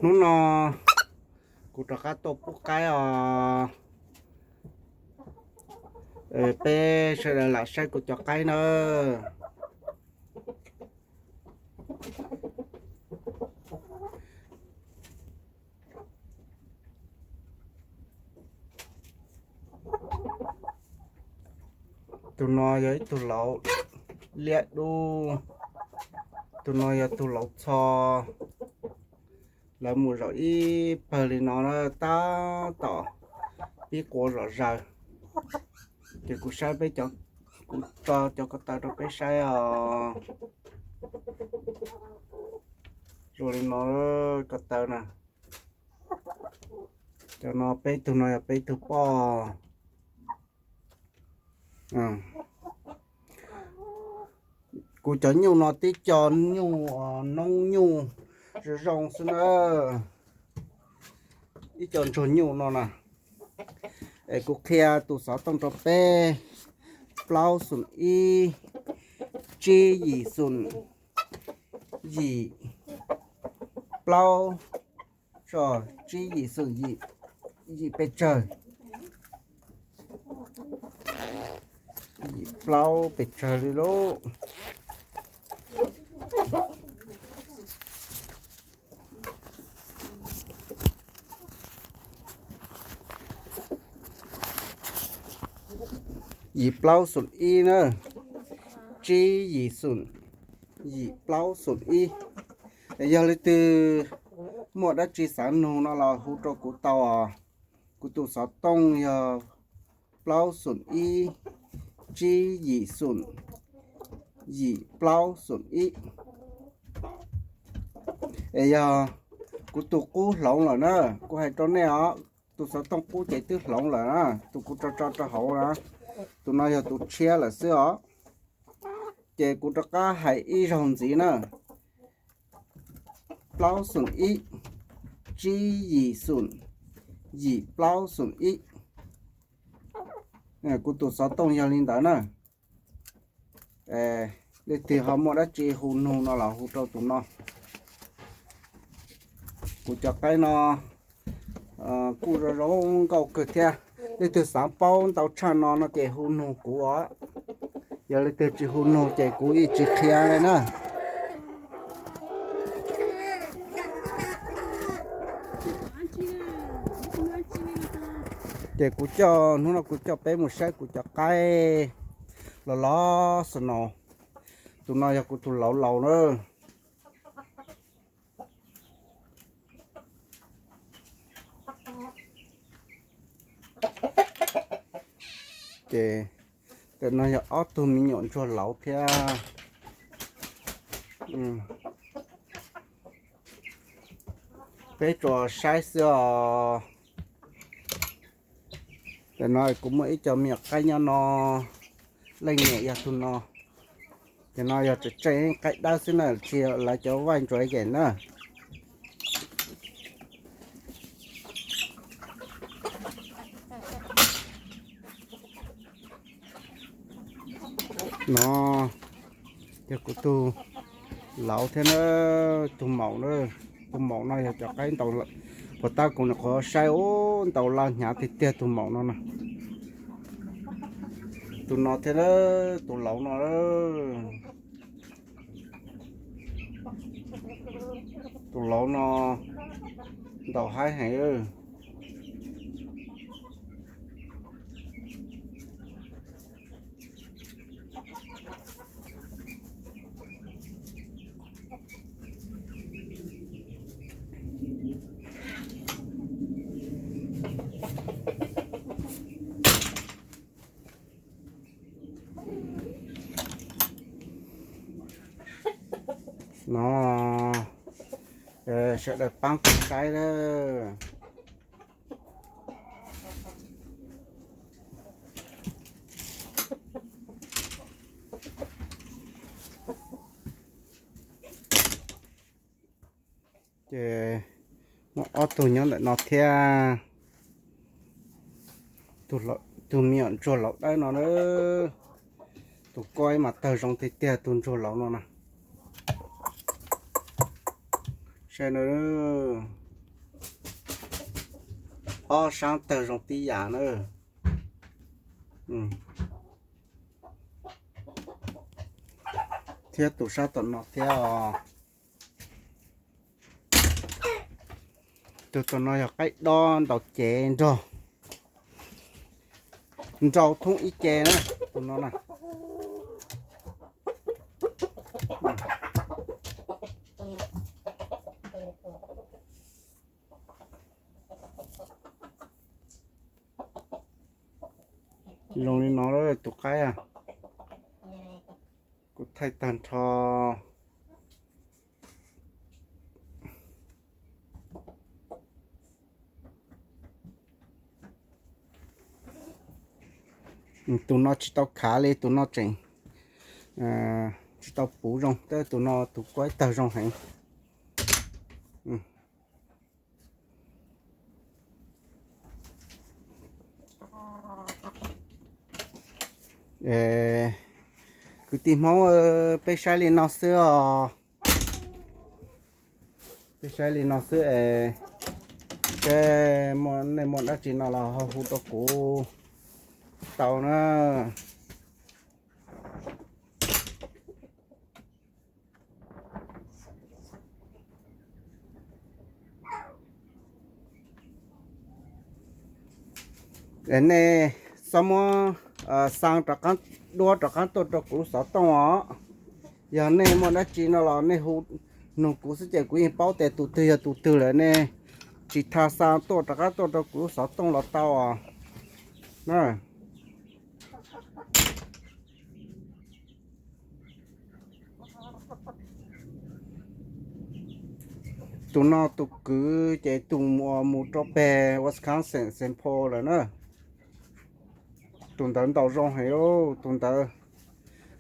Hnub no kuv rov qab tuaj pub qaib os. Peb sawv daws lam saib kuv cov qaib nawb. Tus no yog ib tug lauv liab dub, tus no yog tus lauv txho. Lawv mus zaum ib pawg li no na, tab tom pib quav zom zaws. Ces kuv saib peb cov, kuv tso cov ko taw rau peb saib os. Zoo li no, ko taw na. Cov no peb tug no yog peb tug poj. Kuv cov nyuj no tib co nyuj, noob nyuj zoo zoo xwb na. Ib co ntsuag nyuj no na. Es kuv qhia tus xov tooj rau peb: plaub xoom ib, tsib yim xoom, yim plaub, tsib yim xoom yim, yim pes tsawg, yim plaub pes tsawg li lauj. Yim plaub xoom ib na, tsib yim xoom, yim plaub xoom ib. Yog leej twg muaj dab tsi xav nug no los hu rau kuv tau os. Kuv tus xov tooj yog plaub xoom ib, tsib yim xoom, yim plaub xoom ib. Es yog kuv tus qub hloov lawm na, kuv hais rau nej os, tus xov tooj qub ces twb hloov lawm na, tus kuv tso tso rau hauv na. Tus no yog tus tshiab lawm xwb os. Ces kuv rov qab hais ib zaug ntxiv na: plaub xoom ib, tsib yim xoom, yim plaub xoom ib. Kuv tus xov tooj yog li ntawd na. Leej twg ho muaj dab tsi hu nug no los hu rau tus no. Kuv cov qaib no kuj zoo zoo nkauj kawg thiab. Leej twg xav paub ntau tshaj no no ces hu nug kuv os. Yog leej twg tsis hu nug ces kuv yeej tsis qhia li na. Ces kuv coj, hnub no kuv coj peb mus saib kuv cov qaib los los xwb no. Tus no yog kuv tus lauv laus na. Ces ntawm no yog ob tug me nyuam ntsuag lauv thiab. Peb tsuas saib xwb os. Ntawm no kuv muaj ib co me nyuam qaib nyob no, leej niam yog tus no. Ces no yog tseem tseem qaib dawb xwb na, tsis yog lawv cov White Dragon na. No yog kuv tus lauv thiab na, tus maum na. Tus maum no yog cov qaib ntaus, puas tab kuv nyuam qhuav saib ub, ntaus laj hnyav tiag tiag tus maum no na. Tus no thiab na, tus lauv no. Tus lauv no ntaus haib heev. No, sawv daws pab kuv saib lawm. Ces muaj ob tug nyob ntawm no thiab. Tus me nyuam ntsuag lauv dawb no na. Tus koj ib mas tawg zoo tiag tiag tus ntsuag lauv no na. Saib na, ob sab tawg zoo tib yam na. Thiab tus sab tom no thiab os. Tus tom no yog qaib dob ntaus cev nrog, nrau thoob ib ce na, tus no na. Zoo li no tus qaib, kuv thaij tag nrho. Tus no tsis tau khav li, tus no tseem tsis tau puv zoo, tab tus no tus kuaib tawg zoo heev. Kwv tij Hmoob, peb saib li no xwb os. Peb saib li no xwb es, nej muaj dab tsi no los ho hu rau kuv tau na. Nej txhob muab xa rov qab, duab rov qab tuaj rau kuv lub xov tooj os. Yog nej muaj dab tsi no los nej hu nug kuv xwb ces kuv yeej paub tias tus twg yog tus twg lawm, nej tsis txhob xa tuaj rov qab tuaj rau kuv lub xov tooj los tau os. Tus no tus kwv ces tus uas mus rau pem Wisconsin Saint Paul lawm na. Tus ntawd ntaus zoo heev, tus ntawd,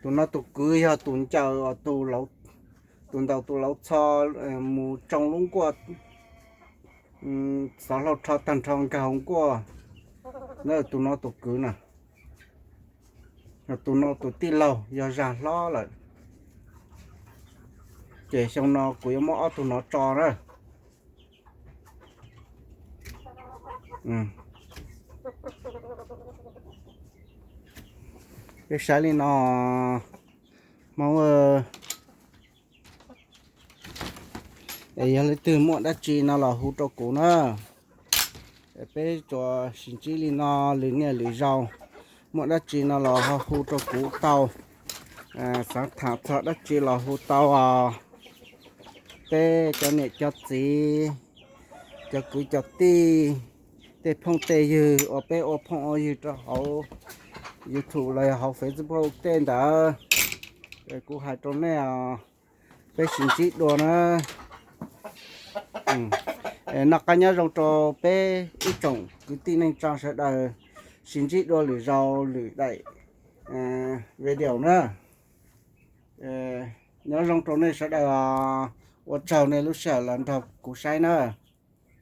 tus no tus kwv yog tus ncaws, tus ntaus tus lauv txho mus tsoo lub nkuaj, xov hlau rho tag nrho nkag hauv nkuaj na. Tus no tus kwv na, tus no tus tij laug yog zaj hlob lawm. Ces xyoo no kuv yuav muab ob tug no tso na. Peb saib li no, Hmoob, es yog leej twg muaj dab tsi no los hu rau kuv na. Peb tsuas sib ntsib li no, lwm niaj lwm zaus muaj dab tsi no los ho hu rau kuv tau. Xav tham txog dab tsi los hu tau os. Peb cov niam cov txiv, cov kwv cov tij, tej phooj tej ywg uas peb ua phooj ua ywg rau hauv YouTube los yog hauv Facebook tej ntawd, kuv hais rau nej os, peb sib ntsib dua na. Noj qab nyob zoo rau peb ib tsoom kwv tij neej tsa sawv daws, sib ntsib dua lwm zaus lwm daim video na. Nyob zoo rau nej sawv daws, ua tsaug nej lub sij hawm los nrog kuv saib na.